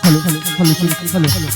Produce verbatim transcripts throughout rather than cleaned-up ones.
Hello, hello, hello, hello, hello.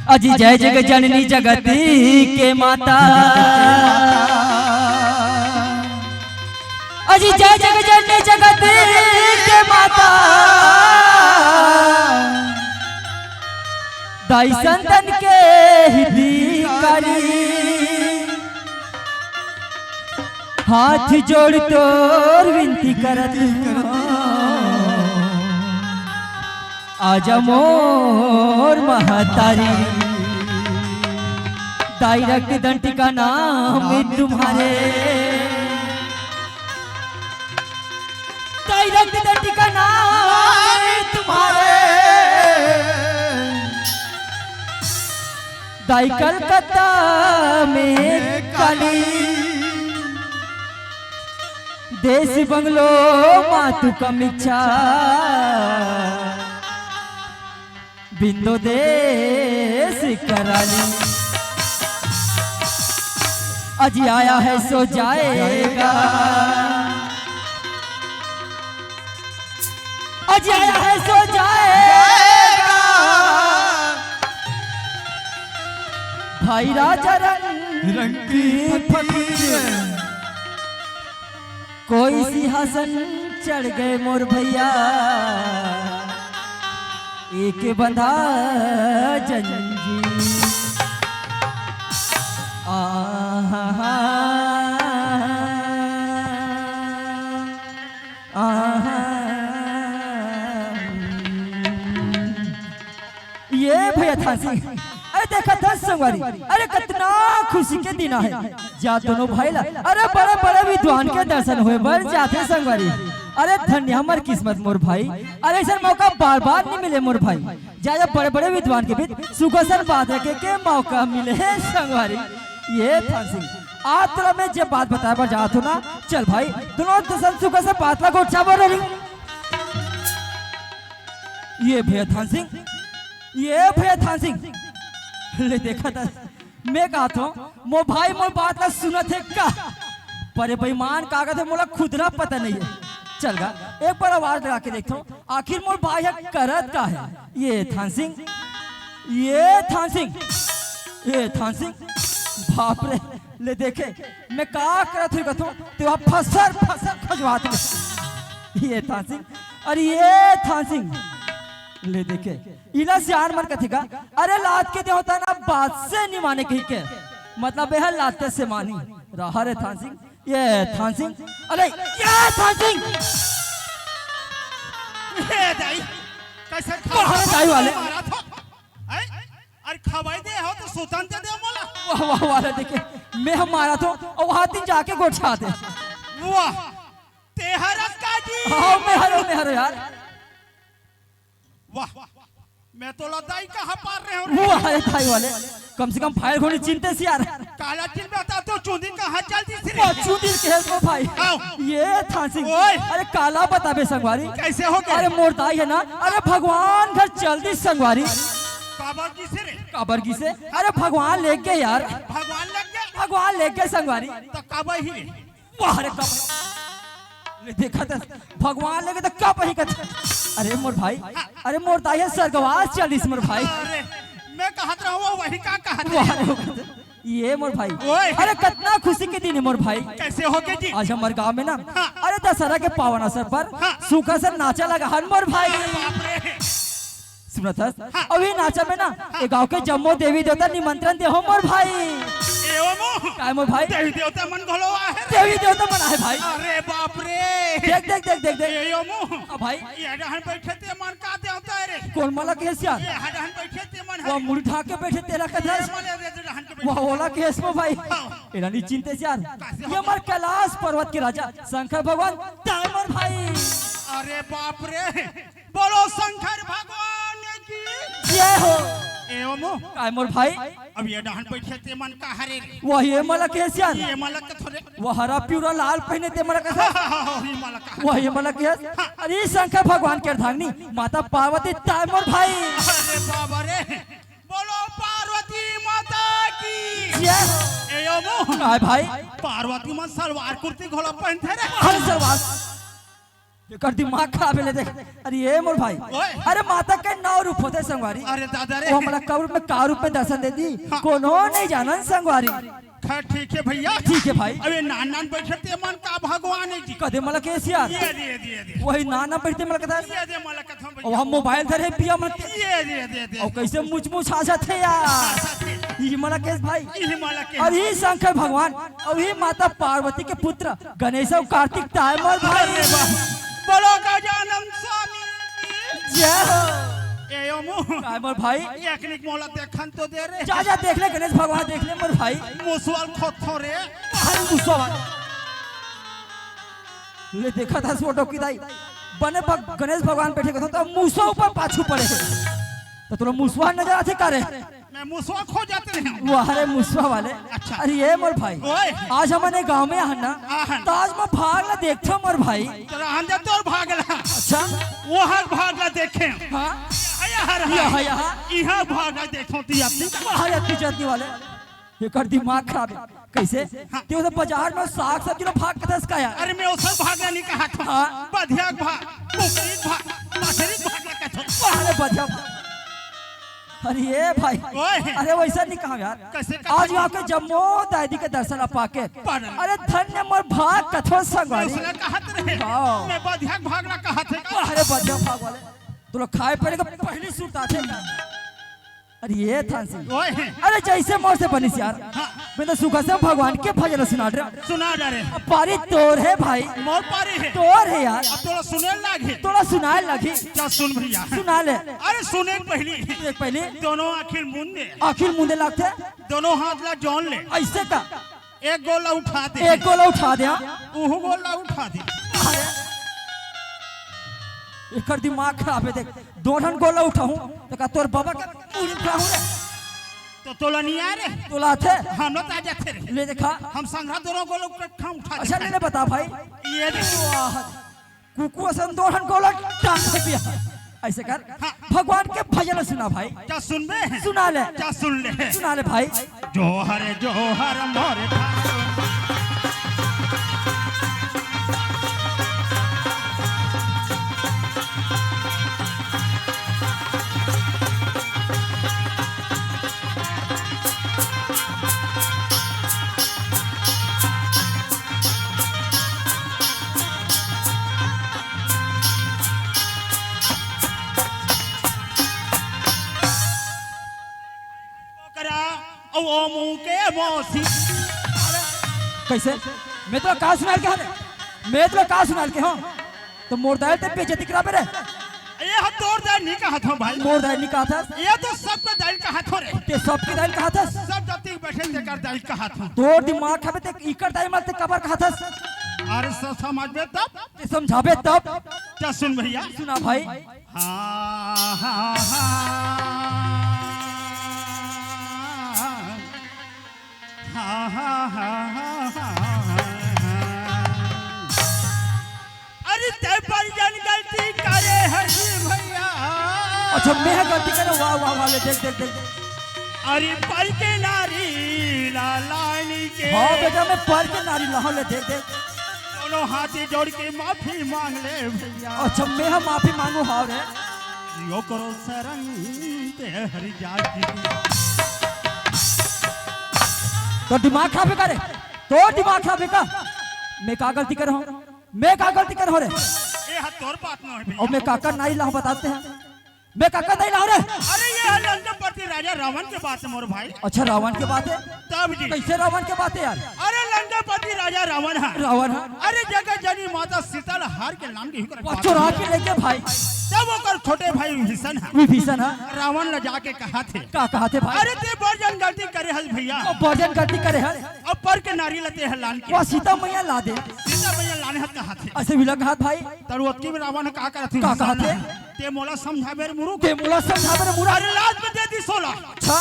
अजी जय जग जननी जगत के माता। अजी जय जग जननी जगत के माता। दाई संतन के हितकारी। हाथ जोड़ तोर विनती करत हूँ, आजा मोर महतारी। दाई रक्त दंड का नाम तुम्हारे, दाई रक्त दंड का नाम तुम्हारे। दाई कलकत्ता में काली। देश बंगलो मा तू कम इच्छा, बिंदो देश कराली। अजी आया है सो जाएगा, अजी आया है सो जाएगा। भाई राजा रंग रंग की फकीर। कोई सिंहासन चढ़ गए मोर भैया, एक बंधा जंजीर। आहा, आहा। ये भैया थान सिंह, अरे देखा था संगवारी, अरे कितना खुशी के दिन आहे। जा दोनों भाई ला, अरे बड़े बड़े विद्वान के दर्शन होए बर जाथे संगवारी। अरे धन्य हमर किस्मत मोर भाई, अरे ऐसा मौका बार बार नहीं मिले मोर भाई। जा जा बड़े बड़े विद्वान के बीच सुखोसन बात रखे के मौका मिले हे संगवारी। ये थान सिंह, आज तोला मैं जब बात बताए बर जात हूँ ना, चल भाई दोनों दसन सुखोसन बात ला गोठा बर रही। ये भैया थान सिंह, ये भैया थान सिंह, ले देखा था, मैं कहत हूँ, मोर भाई मोर बात ला सुनत हे का? पर ये बेईमान का कहत हे, मोला खुद ला पता नहीं है। चल गा, एक बार आवाज लगा के देखत हूँ, आखिर मोर भाई ह करत का हे? ये थान सिंह, ये थान सिंह, ये थान सिंह, बाप रे, ले देखे, मैं का करत हूँ कथो, ते वहाँ फसर फसर खजवात हे। ये थान सिंह, अरे ये थान सिंह, ले देखे, इला सियान मन कथे का, अरे लात के देवता ना बात से नहीं माने कही के, मतलब यह लात से मानी रहा रे थान सिंह, ये थान सिंह, अरे ये थान सिंह, हे दाई, कैसे कहाँ दाई वाले? मारा था? हैं? अरे खवाई दे हो तो सुतन दे दे मोला। वाह वाह वाह, देखे, मैं हम मारा तो और वहां दिन जाके गोठा दे। वाह, तेहरस का जी। हाँ, मैं हरो, मैं हरो यार। वाह, मैं तो लदाई कहाँ पार रहे हूँ। वाह, अरे भाई वाले, कम से कम फायर होनी चिंते से यार। काला चिन में आता तो चुंदी कहाँ चल दी सिरे। वाह, चुंदी के हेल्प भाई। आओ। ये थान सिंह, ओए। अरे काला बताबे संगवारी। कैसे हो गए? अरे मोर दाई है ना, अरे भगवान घर चल दी संगवारी। काबर की सिरे। काबर की से? अरे भगवान ले गए यार, भगवान लग गए। भगवान ले गए संगवारी। तो काबर ही रे। वाह रे कब ले देखा था, भगवान ले गए तो कब ही कथा। अरे मोर भाई, अरे मोर दाई है स्वर्गवास चल दिस मोर भाई। अरे, मैं कहत रहा हूँ वही का कहत वाह रहे। रे, ये मोर भाई, ओए। अरे कितना खुशी के दिन है मोर भाई। कैसे हो गए जी? आज हमारे गांव में ना, हाँ। अरे दशहरा के पावन अवसर पर हाँ। सूखा से नाचा लगा हन मोर भाई। बाप रे। सुनत हस? अभी नाचा में ना, ये गांव के जम्मो देवी देवता निमंत्रण दे हो मोर भाई। ए ओ मो। काय मोर भाई? देवी देवता मन घलो आहे रे। देवी देवता मन आहे भाई। अरे बाप रे। देख देख देख देख देख। ए ओ मो। हाँ भाई, ये डहन बैठे ते मन का देवता है रे। कौन मला केस यार? ये डहन बैठे ते मन वो है। मुड़ी ढाक के बैठे तेरा ये कथस। वाले रे डहन के वो बैठे। होला केस में भाई। हाँ। एला नहीं चिंते यार। कैसे ये हो? हमार कैलाश पर्वत के राजा शंकर भगवान ताय मोर भाई। अरे बाप रे। बोलो शंकर भगवान की। जय हो। ए ओ मो। काय मोर भाई? अब ये डहन बैठे ते मन का हरे रे। वो ये मला केस यार। ये मलक थोड़े। वो हरा पिवरा लाल पहने ते मला कथस। ही मलक। वही मला केस। अरे शंकर भगवान के अर्धांगिनी माता पार्वती ताय मोर भाई। अरे बाबा रे। बोलो पार्वती माता की। जय हो। ए ओ मो। काय भाई? पार्वती मन सलवार कुर्ती घोला पहनते रे। हर सलवार। एकर दिमाग खराब है, ले देख। अरे ये मोर भाई। ओए। अरे माता के नौ रूप होते संगवारी। अरे दादा रे। वो हमला कब रूप में का रूप में दर्शन दे दी? हाँ। कोनो नहीं जानन संगवारी। खैर ठीक है भैया। ठीक है भाई। अबे नान नान बैठे ते मन का भगवान है जी। कदे मला केस यार। ये दे दे दे। वही नाना बैठते मला कदा। ये दे मला कथम और हम मोबाइल धरे पिया मत। ये दे दे दे। और कैसे मुछ मुछ आ जाते यार। ये मला केस भाई। ये मला के। और ही शंकर भगवान और ही माता पार्वती के पुत्र गणेश और कार्तिक ताय मोर भाई। अरे वाह। बोलो गजानन स्वामी की। जय हो। ए ओ मो। काय मोर भाई? एक निक मोला देखन तो दे रे। जा जा देख ले गणेश भगवान, देख ले मोर भाई। मुसवाल खोथो रे। भाई मुसवाल। ले देखा था फोटो की दाई। बने भग, गणेश भगवान बैठे कथो तो मूसो ऊपर पाछू पड़े। त तोला मुसवा नजर आथे का रे? मैं मुसवा खोजत रहेंव। वाह रे मुसवा वाले। अच्छा। अरे ये मोर भाई, ओए। आज हमन ए गांव में आहन ना, आहन। त आज मैं भाग ला देखथंव मोर भाई। त रहन दे तोर भाग ला। अच्छा। ओहर भाग ला देखेंव। हाँ। अरे हर यहाँ, हर। यहाँ। इहाँ भाग ला देखथंव, तू अपनी वाह रे, तू जल्दी वाले। एकर दिमाग खराब हे। कइसे? हाँ। ते ओदे बाजार में साग सब्जी ला भाग कथस का यार? अरे मैं ओसर भाग ला नइ कहत हंव। हाँ। बधिया के भाग, कुकरी के भाग, मछरी के भाग ला कथंव। अरे बधिया भाग। अरे ए भाई। ओए। अरे वइसन नइ कहंव यार। कइसे कहत हस? आज इहाँ के जम्मो दाई दीदी के दर्शन ला पाके। पागल। अरे धन्य मोर भाग कथंव संगवारी। मैं ओसने कहत रहेंव। हाँ। मैं बधिया के भाग ला कहत हंव। अरे बधिया भाग वाले। तोला खाय परे के पहिली सुरत आथे। अरे ए थान सिंह। ओए। अरे जइसे मोर से बनिस यार। हाँ। मैं तो सुखा से भगवान के भजन सुना रहा। सुना जा रे। अब पारी तोर हे भाई। मोर पारी हे। तोर हे यार। अब तोला सुने लागही। तोला सुनाय लागही। चल सुन भइया। सुना ले। अरे सुने के पहिली। देख पहिली। दोनों आँखी ल मूंद ले। आँखी ल मूंदे लागथे। दोनों हाथ ला जोड़ ले। अइसे का? एक गोड़ ला उठा दे। एक गोड़ ला उठा दे, हाँ। उहू गोड़ ला उठा दे। अरे, एकर दिमाग खराब हे, देख, दो ठन गोड़ ला उठाहूं, त का तोर बबा के मुड़ी उठाहूं रे? त तोला नइ आय रे? तोला आथे? हमला त आ जाथे रे। ले देखा। हम संघरा दोनों गोड़ ला उठा, उठा अच्छा, देथन। ले, ले, बता भाई। ये देख। वाह। कुकु असन दो ठन गोड़ ला टांग दे दिया। अइसे कर, हाँ। भगवान के भजन सुना भाई। चल सुनबे? सुना ले। चल सुन ले। सुना ले भाई। जोहर जोहर मोर ठाकुर। ओकरा, अउ ओ मुंह के मौसी। कइसे? मैं तोला का सुनाय ल केहेंव रे? मैं तोला का सुनाय ल केहेंव? त मोर दाई ल ते बेइज्जती कराबे रे। ए ह तोर दाई ल नइ कहत हंव भाई। मोर दाई ल नइ कहत हस? ए तो सबके दाई ल कहत हंव रे। ते सबके दाई ल कहत हस? सब जतिक बइठे तेकर दाई ल कहत हंव। तोर दिमाग खराब हे, ते इकर दाई ल ते काबर कहत हस? अरे स-, समझबे तब। ते समझाबे तब। चल सुन भइया। सुना भाई। हा, हा, हा। हा, हा, हा, हा, हा। अरे तैं बड़ जन गलती करे हस भइया। अच्छा, मैं ह गलती करे? वाह, वाह, वाह, ले देख, देख, देख, देख। अरे पर के नारी ला लानी के। हाँ बेटा, मैं पर के नारी ला हंव, ले देख, देख। दोनों हाथ जोड़ के माफी मांग ले भइया। अच्छा, मैं ह माफी मांगहूं, हाँ रे। यो करो शरण ते हरि जाति। तोर दिमाग खराब हे का रे? तोर दिमाग खराब हे का? मैं का गलती करे हंव? मैं का गलती करे हंव रे? ए ह तोर बात नोहे भइया। अउ मैं काकर नारी ला हंव बता ते हंव। मैं काकर नारी ला हंव रे? अरे ए ह लंकापति राजा रावण के बात हे मोर भाई। अच्छा, रावण के बात हे? तब जी। कइसे रावण के बात हे यार? अरे लंकापति राजा रावण ह। रावण ह। अरे जगत जननी माता सीता ला हर के लान के ही कर वाह, चोरा के लेगे भाई। तब ओकर छोटे भाई विभीषण ह। विभीषण ह। रावण ला जाके कहत हे। का कहत हे भाई? अरे ते बड़ जन गलती करे हस भइया। ओ, बड़ जन गलती करे हस। अब पर के नारी ला ते ह लान के। वाह, सीता मइया ला दे। सीता मइया लाने हस कहत हे। अइसे बिला कहत भाई। तब ओतकी में रावण ह का करत हे? का कहत हे? ते मोला समझाबे रे मुरुख। ते मोला समझाबे रे मुरुख। अरे लात में दे दिस ओला। अच्छा।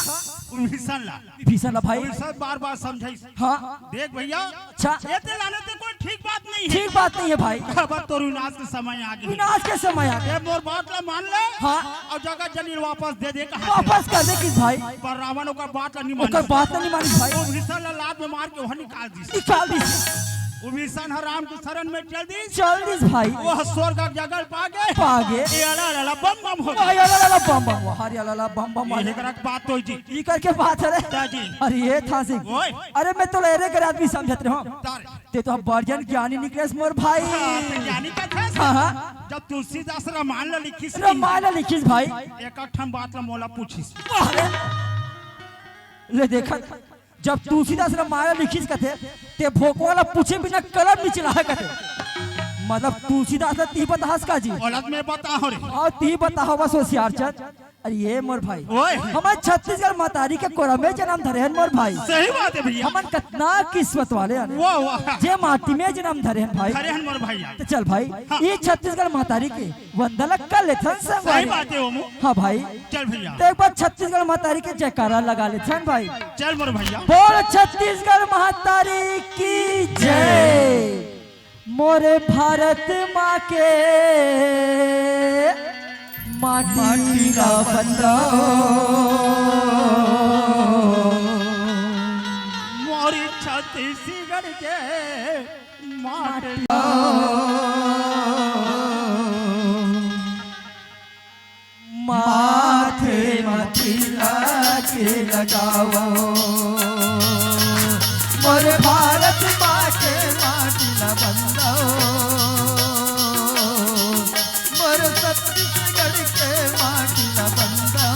विभीषण ला। विभीषण ला भाई। विभीषण बार-बार समझाइस। हाँ। देख भइया, अच्छा। ए ते लाने ते कोई ठीक बात नइ हे। ठीक बात नइ हे भाई। अब तोर विनाश के समय आगे। विनाश के समय आगे। ए मोर बात ला मान ले। हाँ। अउ जगत जननी वापस दे दे कहा। वापस कर दे किस भाई? पर रावण ओकर बात ला नइ मानिस। ओकर बात ला नइ मानिस भाई। विभीषण ला लात में मार के ओहा निकाल दिस। निकाल दिस। विभीषण ह राम के शरण में चल दिस। चल दिस भाई। ओह स्वर्ग के जगह ल पागे। पागे। ए अला ला ला बम बम हो। वाह, अला ला ला बम बम, वाह, अरे अला ला बम बम, वाह। ये करक बात तो जी। ई करके बात हे रे। का जी? अरे ए थान सिंह। ओए। अरे मैं तोला एरे कर आदमी समझत रहेंव। तारे। ते तो बड़ जन ज्ञानी निकलेस मोर भाई। हाँ, ते ज्ञानी कथस। हाँ, हाँ। जब तुलसीदास रामायण ला लिखिस। रामायण ला लिखिस भाई। एक ठन बात ला मोला पूछिस। वाह रे। ले देखा। जब तुलसीदास रामायण लिखिस कथे, ते भोकवा ला पूछे बिना कलम नइ चलाय कथे। मतलब तुलसीदास ला तिही बताहस का जी? ओला त मैं बताहूं रे। अउ तिही बताहस बस होशियार चंद। अरे ये मोर भाई, ओए। हमन छत्तीसगढ़ महतारी के कोरा में जनम धरे हन मोर भाई। सही बात हे भैया। हमन कतना किस्मत वाले हन, वाह, वाह। जे माटी में जनम धरे हन भाई। धरे हन मोर भैया। त चल भाई, हाँ। ये छत्तीसगढ़ महतारी के वंदना कर लेथन संगवारी। सही बात हे ओमू। हाँ भाई। चल भैया। त एक बार छत्तीसगढ़ महतारी के जयकारा लगा लेथन भाई। चल मोर भैया। बोल छत्तीसगढ़ महतारी की जय। मोरे भारत माँ के माटी ला बंदो। मोरी छत्तीसगढ़ के माटी। माथे म तिलक लगावो, मोर भारत माँ के माटी ला बंदो, मोर छत्तीसगढ़ के माटी ला बंदो।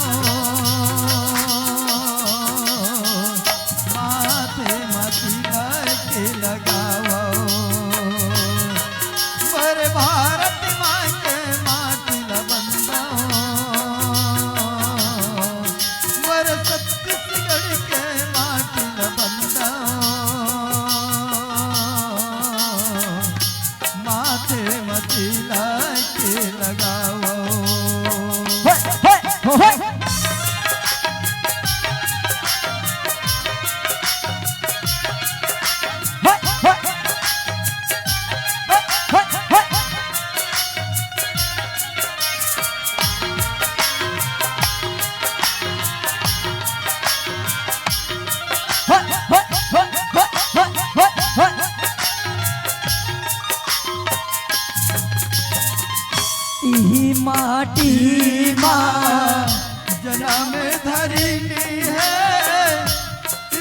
माथे म तिलक लगावो, मोर भारत माँ के माटी ला बंदो, मोर छत्तीसगढ़ के माटी ला बंदो। माथे म तिलक लगावो। हे, हे, हो, हे। हे, हे। हे, हे, हे। इही माटी मा जनम धरिन हे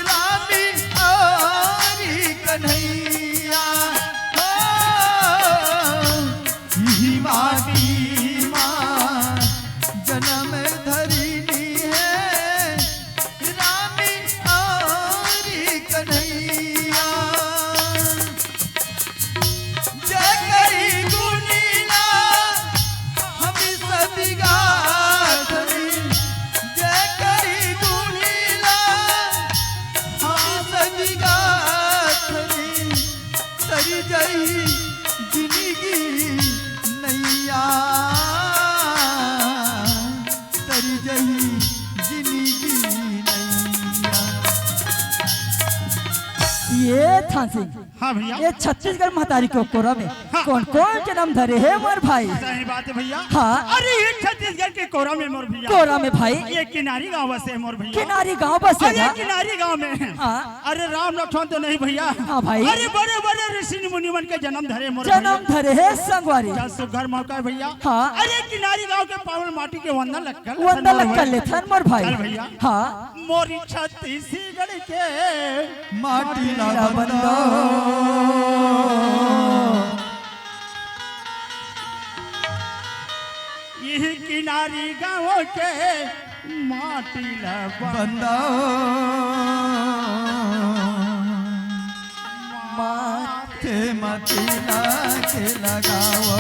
रामी अउरी कन्हैया हो। इही माटी मा जनम धरिन हे रामी अउरी कन्हैया। जय करी गुनी ला हम सब गात हनी, जय करी गुनी ला हम सब गात हनी। तरी जही जिनगी नैया, तरी जही जिनगी नैया। ये थान सिंह, हाँ भैया। ये छत्तीसगढ़ महतारी के कोरा में हाँ। कौन कौन जनम धरे हे मोर भाई? सही बात हे भैया। हाँ। अरे ये छत्तीसगढ़ के कोरा में मोर भैया। कोरा में भाई। ये किनारी गाँव बसे हे मोर भैया। किनारी गाँव बसे अरे ना? किनारी गाँव में। हाँ। अरे राम लखन तो नहीं भैया। हाँ भाई। अरे बड़े बड़े ऋषि मुनि मन के जनम धरे हे मोर जनम भैया। धरे हे संगवारी। क्या सुघर मौका हे भैया। हाँ। अरे किनारी गाँव के पावन माटी के वंदन लग कर वंदन लग कर लेथन मोर भाई। चल भैया। हाँ। मोरी छत्तीसगढ़ के माटी ला बंदो। इही किनारी गाँव के माटी ला बंदो। माथे म तिलक लगावो,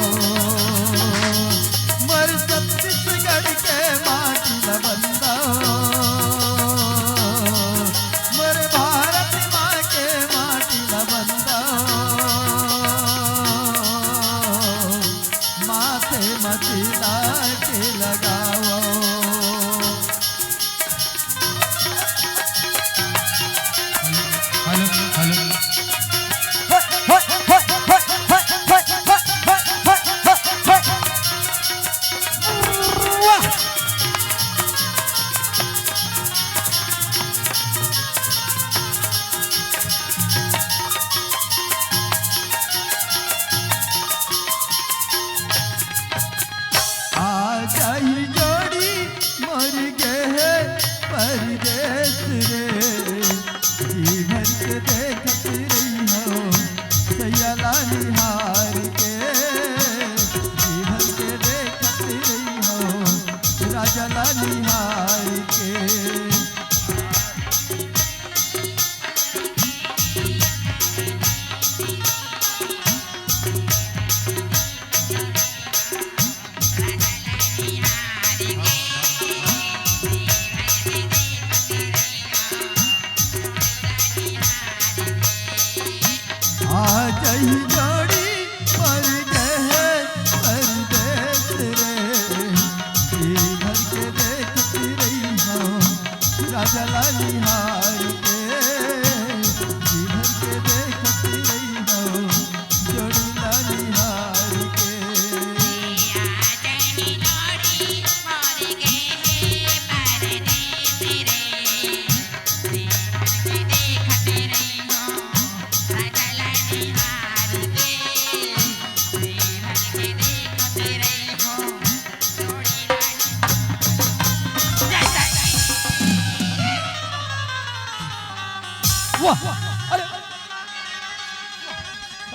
मोर छत्तीसगढ़ के माटी ला बंदो, मोर भारत माँ के माटी ला बंदो, माथे म तिलक लगावो। Hello, hello.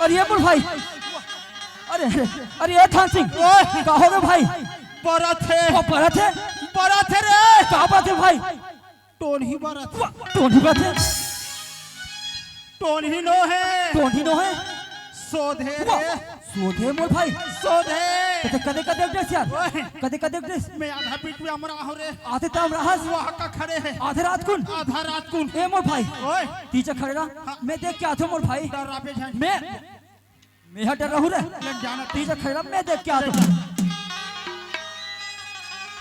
अरे ये मोर भाई, अरे अरे अरे ये थान सिंह, ओए। का हो गे भाई? बरत हे। ओ बरत हे। बरत हे रे। का बरत हे भाई? टोनही बरत हे। वाह, टोनही बरत हे। टोनही नो हे। टोनही नो हे। सोधे वाह, रे। सोधे मोर भाई। सोधे। कते कते कते देख यार। ओए। कते कते देख। मैं आधा पीठ में अमरा हूँ रे। आधे ताम रहस। वहाँ का खड़े है। आधे रात कुन। आधा रात कुन। ए मोर भाई। ओए। तीजा खड़े रहा। हाँ। मैं देख के आथो मोर भाई। डराबे झन। मैं मैं हा डर रहूं रे। लग जाना। तीजा खैरा मैं देख के आथो।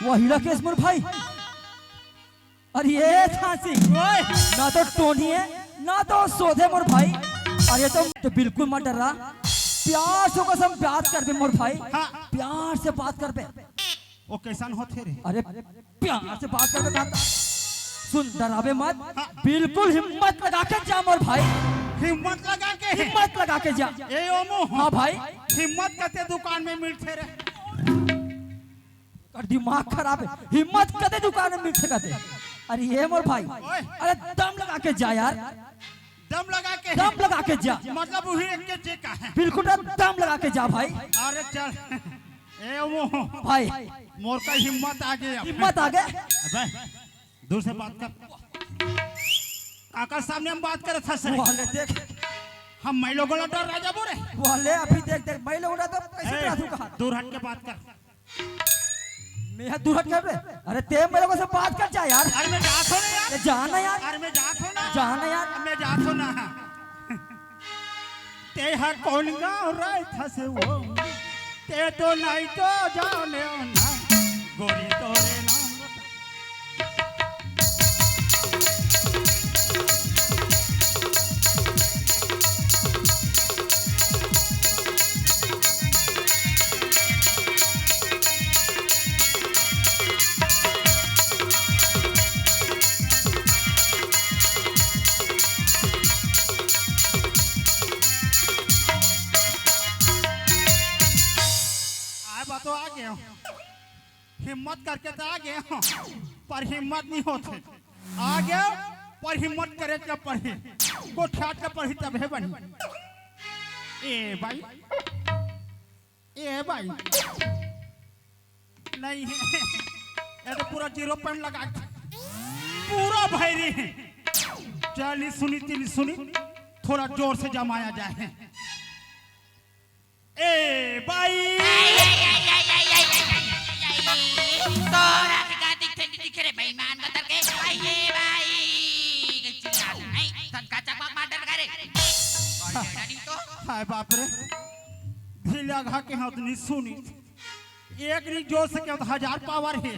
वही राकेश मोर भाई। अरे ये थान सिंह। ओए। ना तो टोनी है, ना तो सोधे मोर भाई। अरे तो, तो बिल्कुल मत डर रहा। प्यार से कसम बात कर दे मोर भाई। हाँ। प्यार से बात कर दे। वो कैसन होथे रे? अरे, प्यार से बात करबे कहता। सुन, डराबे मत। हाँ। बिल्कुल हिम्मत लगा के जा मोर भाई। हिम्मत लगा के? हिम्मत लगा के जा। ए ओमू। हाँ भाई। हिम्मत कते दुकान में मिलथे रे? कर दिमाग खराब है। हिम्मत कते दुकान में मिलथे कते? अरे ये मोर भाई। ओए। अरे दम लगा के जा यार। दम लगा के? दम लगा के जा। मतलब वही एक के जे का है। बिल्कुल ना, दम लगा के जा भाई। अरे चल। ए वो भाई। मोर का हिम्मत आ गया। हिम्मत आ गया। अबे दूर से बात कर। काका सामने हम बात करे था सर। वाले देख। हम मैं लोगों ला डर राजा बोले। वाले अभी देख देख मैं लोगों ला तो कैसे ए, डरा तू कहा? दूर हट के बात कर। मैं हा दूर हट कर बे। अरे ते मेरे को से बात कर जा यार। अरे मैं जात हो ना यार। ए, जा ना यार। अरे मैं जात हो ना। जा ना यार। मैं जात हो ना। ते हा कौन गाँव रहत हस वो? ते तो नहीं तो जाने हो ना। गोरी तोरे नाम बता। आए बा तो आ गए हो। हिम्मत करके तो आ गए हो, पर हिम्मत नहीं होते। आ गए, पर हिम्मत करे के पड़ही, गोठियात के पड़ही तब हे बनी। ए भाई, ए भाई, नहीं है, ये तो पूरा जीरो पॉइंट लगा के, पूरा भैरी। चल, नहीं सुनी, तीन सुनी, थोड़ा जोर से जमाया जाए। ए बाई। तोरा के का दिखथे, दिखे रे बेईमान बतर के। आई ए बाई। के चिल्ला, आई, तन का चकमक मार डर करे। कौन डरा नहीं तो? हाय बाप रे। ढीला घा के हाथ नहीं सुनी। एक नहीं जोर से के हजार पावर है।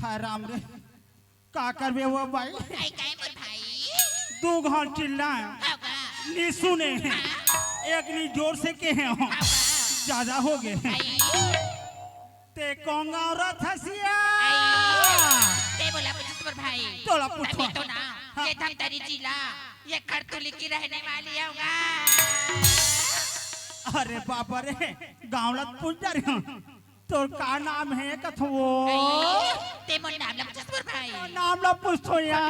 हाय राम रे। का करबे वो बाई? आई काय मोर भाई? दू घाट चिल्ला। हाँ का? नी सुने। हाँ? एक नी जोर से कहे हो। हाँ का? ज्यादा हो गए। आई। ते कौन गाँव रथसिया? आई। ते बोला पूछस मोर भाई। तोला पूछो। तभी तो ना। हाँ। ये धमतरी जिला, ये खड़तुली की रहने वाली होगा। अरे बाबा रे, गाँव ला पूछ जा रही हूँ। तोर का नाम हे कथवो? आई, ते मोर नाम ला पूछस मोर भाई। नाम ला पूछथो या।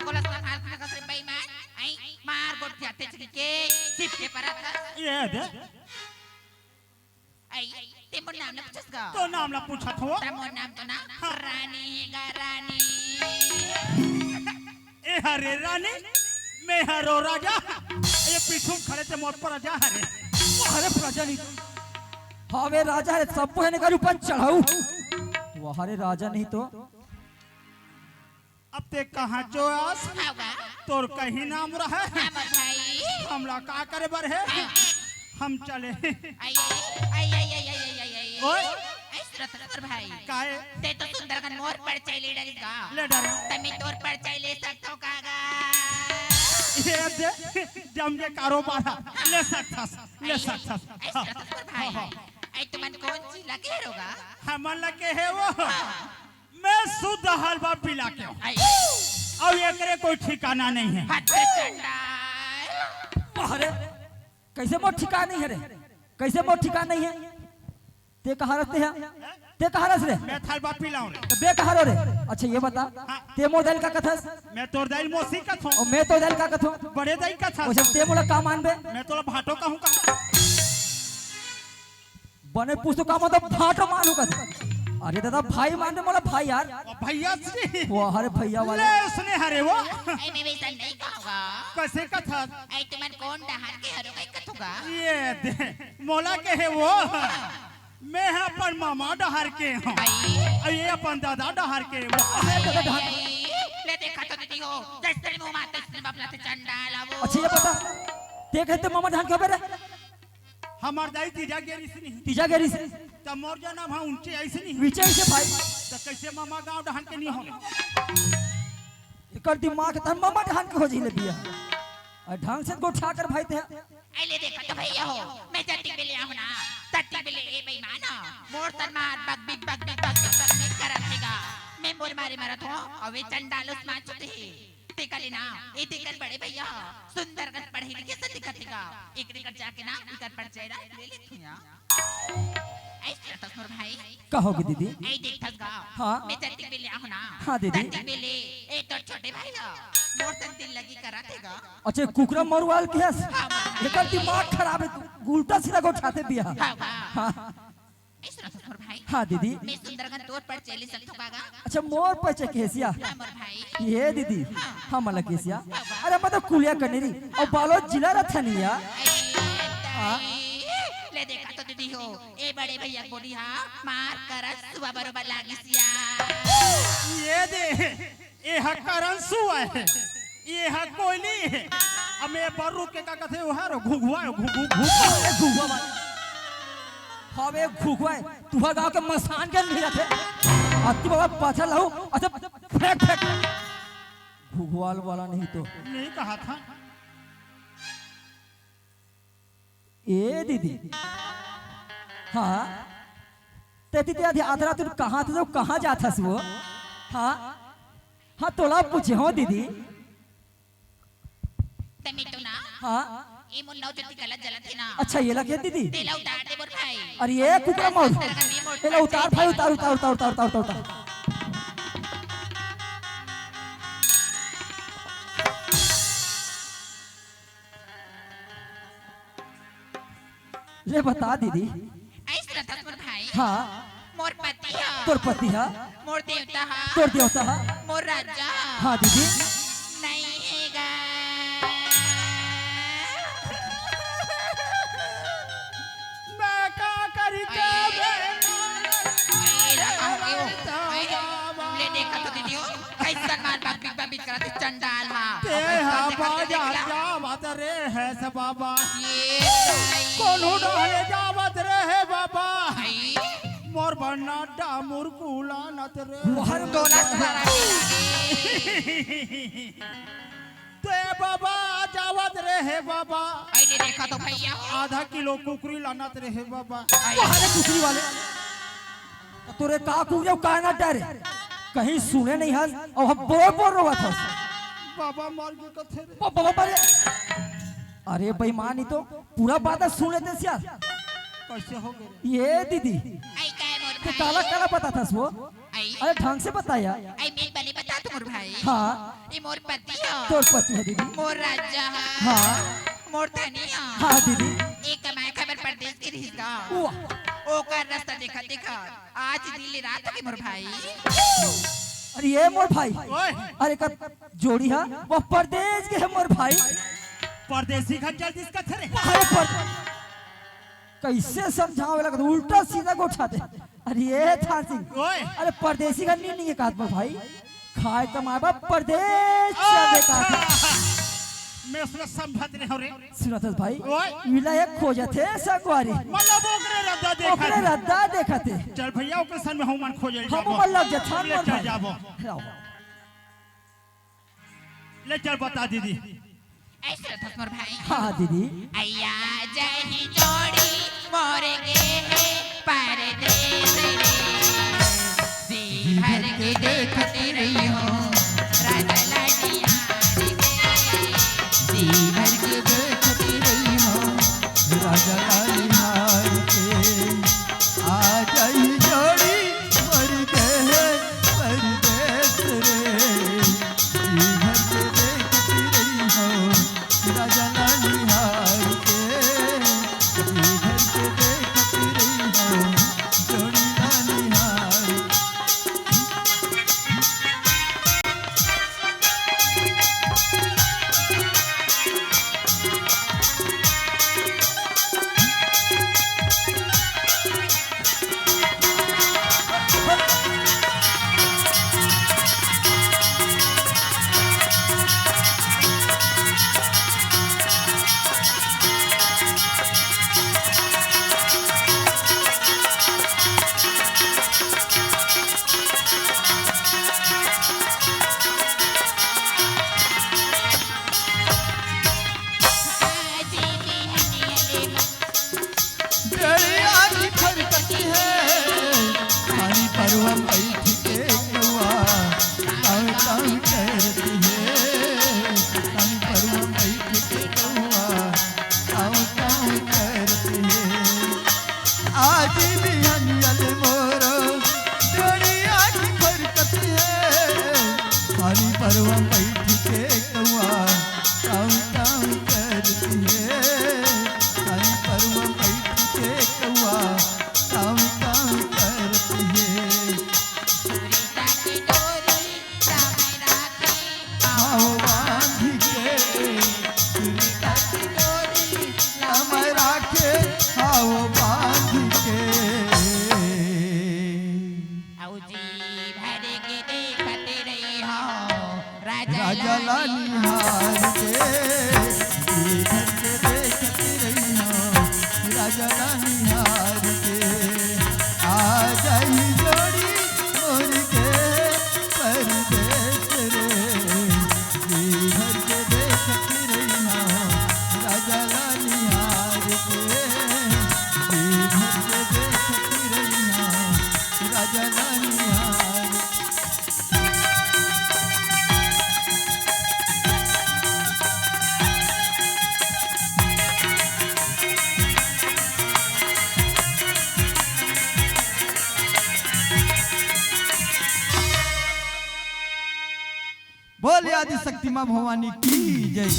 बोला सा हाल में कसरे बेईमान। आई, मार गोठ जाते चली के, सिप के परत हस। ये दे। आई, ते मोर नाम ला पूछस का? तो नाम ला पूछथो। त मोर नाम तो ना, हाँ। रानी हे गा रानी। ए हरे रानी, मैं हरो राजा, ये पीछू में खड़े ते मोर पर राजा हरे। अरे प्रजा नहीं तो। हाँ, वे राजा है, सबको है निकाल ऊपर चढ़ाऊ। वाह रे राजा नहीं तो। अब ते कहाँ जो आस? हाँ बा। तोर कहीं नाम रहे? हाँ बा भाई। हमला का करे बर है? हाँ। हम चले। आई, आई, आई। ओए। ऐसे रतन पर भाई। काहे? ते तो सुंदरगढ़ मोर परचय ले डरिस गा। ले डरे। त मैं तोर परचय ले सकथो का गा? ये दे, जम के कारोबार है। ले सकथस, ले सकथस। ऐसे रतन पर भाई। हाँ, हाँ। आई तुमन कौन चीज लगे रोगा? हमन लगे है वो। हाँ। मैं शुद्ध हलवा पिला के हूँ। आई। अब एकरे कोई ठिकाना नहीं है। हद चंडाल। अरे, कैसे मोर ठिकाना नहीं है रे? कैसे मोर ठिकाना नहीं है? ते कहाँ रहते हैं? ते कहाँ रस रे? मैं थार बाप पिलाऊं रे। तो बे कहाँ रो रे? अच्छा, ये बता, हाँ। ते मोर दाई ल का कथस? मैं तोर दाई ल मौसी कथों। और मैं तोर दाई ल का कथों? बड़े दाई कथस। अच्छा, ते मोला का मानबे? मैं तोला भाटो कहूं का? बने पूछ तो का मतलब भाटो मानू का? अरे दादा, भाई मानबे मोला, भाई यार। ओ भैया श्री। वो हरे भैया वाले। ले उसने हरे वो। ए, मैं वैसा नहीं कहूंगा। कैसे कथस? ए, तुमन कौन डहार के हरो कहीं कथूंगा? ये दे, मोला के है वो। मैं ह अपन मामा डहार के हूँ। आई। अउ ये अपन दादा डहार के वो। अरे दादा डहार। आई। ले देखा तो दीदी हो, जैसे मुंह मारते इसने बाप लाते चंडाल आवो। अच्छा, ये बता, ते कहते मामा डहार के हबे रे? हमार दाई तीजा गेरी से नहीं। तीजा गेरी से। त मोर जनम हा ऊंचे ऐसे नहीं। नीचे ऐसे भाई। त कैसे मामा गांव डहार के नहीं हो? एकर दिमाग त मामा डहार के हो जाई ले बिया। अउ ढंग से गोठा कर भाई ते। अले देखा तो भैया हो, मैं जतिक बेले आहूं ना, ततिक बेले ए बेईमान, मोर सनमान बक बिक, बक बिक, बक बिक, बक बिक करत हे गा। मैं मोर मारे मरत हों, अउ ए चंडाल उसमान चुत हे। तेकर ले ना, ए तेकर बड़े भैया, सुंदरगंज पढ़े लिखे से दिखत हे गा। एकरे कर जाके ना, एकर परिचय ला ले लेथों या। ऐसे रहता मोर भाई। कहोगे दीदी? ऐ देखथस गा। हाँ। मैं जतिक बेले आहूं ना। हाँ दीदी। ततिक बेले, ए तोर छोटे भाई ला, मोर संग दिल लगी करत हे गा। अच्छा, कुकरा मरवाल के हस? हाँ, मरवाल। एकर दिमाग खराब हे, तू उल्टा सीधा गोठाथे बिया। हाँ, हाँ। हाँ। ए, सुनो तो मोर भाई। हाँ, दीदी। मैं सुंदरगंज तोर परिचय ले सकथों का गा? अच्छा, मोर परिचय के हस या? हाँ, मोर भाई। ये दीदी, हाँ। हमला के हस या? हाँ, हाँ। अरे, मैं तो कुलिया कनेरी अउ बालोद जिला रथन या। ए, हाँ। ताई, ले देखा तो दीदी हो, ए बड़े भैया बोली हा, मार करत सुआ बरोबर लागिस या। ये दे, ए हा करन सुआ हे, ए हा कोयली हे। अब मैं बर्रू के का कथे, ओहर घुघुआ हे, घुघु, घुघुआ। ए, घुघुआ वाला। हवे घुघुआ हे, तुहर गांव के मसान के नहीं रथे। अति बाबा पाछा लाऊ, अच्छा फेंक, फेंक। घुघुआल वाला नहीं तो। नहीं कहा था। ए दीदी। हाँ। तेती ते आधी आधी रात कहाँ थे, कहाँ जात हस वो? हाँ। हाँ, तोला पूछे हो दीदी। तमी तो ना। हाँ। ए मोर नौ ज्योति गलत जलत हे ना। अच्छा, ये लगे दीदी। तेला उतार दे मोर भाई। अरे ये कुकरा मौत। एला उतार भाई, उतार, उतार, उतार। ले बता दीदी। ऐस रथस मोर भाई। हाँ। मोर पति हा। तोर पति हा। मोर देवता हा। तोर देवता हा। मोर राजा हा। हाँ दीदी। नहीं हे गा। मैं का करी के अरे। बे अरे, रहा हूँ, क्यों? अरे, ले देखा तो दीदी हो, कैसन मार बाप बिक बाप बिक करत हे चंडाल हा। ते हा बाजार जावत रे हे स बाबा। ये भाई। कोनो डहरे जावत रे हे बाबा। भाई। मोर बन्ना डामुर कुलानत रे। मोहर तोला सारा। ते बाबा जावत रे हे बाबा। अरे देखा तो भैया। आधा किलो कुकरी लानत रे हे बाबा। अरे। मोहर कुकरी वाले। त तोरे का कुकरी अउ का ना डरे? कहीं सुने नहीं हस, अउ हम बोल बोल रोवत हस। बाबा मर गे कथे रे। बा-, बाबा मर गे। अरे बेईमान, ई तो पूरा बात सुन लेते सिया। कैसे हो गे रे? ये दीदी, आई काय मोर ते भाई? काला काला बताथस वो? आई। अरे ढंग से बता यार। आई मैं बने बतात मोर भाई। हाँ। ये मोर पति हा। तोर पति हा दीदी। मोर राजा हा। हाँ। मोर धनी हा। हाँ दीदी। एक कमाए खाए बर परदेस गे रहिस गा। वाह। ओकर रस्ता देखत देखत आज दिल्ली रात होगे मोर भाई। अरे ये मोर भाई। ओए। अरे का जोड़ी हा, वो परदेस गे हे मोर भाई। परदेसी घर चल दिस कथे रे। अरे पर-, कैसे समझावे लगत, उल्टा सीधा गोठाथे। अरे ये थान सिंह, ओए। अरे परदेसी घर नहीं, नहीं हे कहत मोर भाई, खाए कमाए बर परदेस चल दे कहत। अच्छा। मैं उसमें संभत नहीं हो रे। सुनत हस भाई, ओए। मिला एक खोजत हे संगवारी। मतलब ओकरे रद्दा देखत ओकरे हे। रद्दा देखत हे। चल भैया, ओकरे संग में हम मन खोजे हम जाबो। मन लग जा, छान ले मर चल भाई। जाबो। रहो। ले चल बता दीदी। ऐसे रथस मोर भाई। हाँ दीदी। अइया जाही जोड़ी मोर गे हे परदेस रे। जी भर के देखत रहिहूँ राजा ला निहार के। जी भर के देखत रहिहूँ राजा ला निहार के। आ जाही जोड़ी जी भर के देखत रहिहौं, जोड़ी ला निहार। बेड़िया की फरकत हे, पानी परवा बैठ के कौआ, काव काव करत हे। पानी परवा बैठ के कौआ, काव काव करत हे। आज बिहनिया ले मोरो बेड़िया की फरकत हे, पानी परवा बैठ के कौआ, काव काव करत हे। पानी परवा बैठ के कौआ, काव काव करत हे। सुरता के डोरी ला मैं राखे, हव बांध के। सुरता के डोरी ला मैं राखे, हव बांध के। अउ जी भर के देखत रहिहौं, राजा राजा ला निहार के। जी भर के देखत रहिहौं, राजा ला निहार के। आ जाही जोड़ी मोर के परदेस रे। जी भर के देखत रहिहौं, राजा ला निहार के। जी भर के देखत रहिहौं, राजा ला निहार। बोल आदि शक्ति माँ भवानी की जय।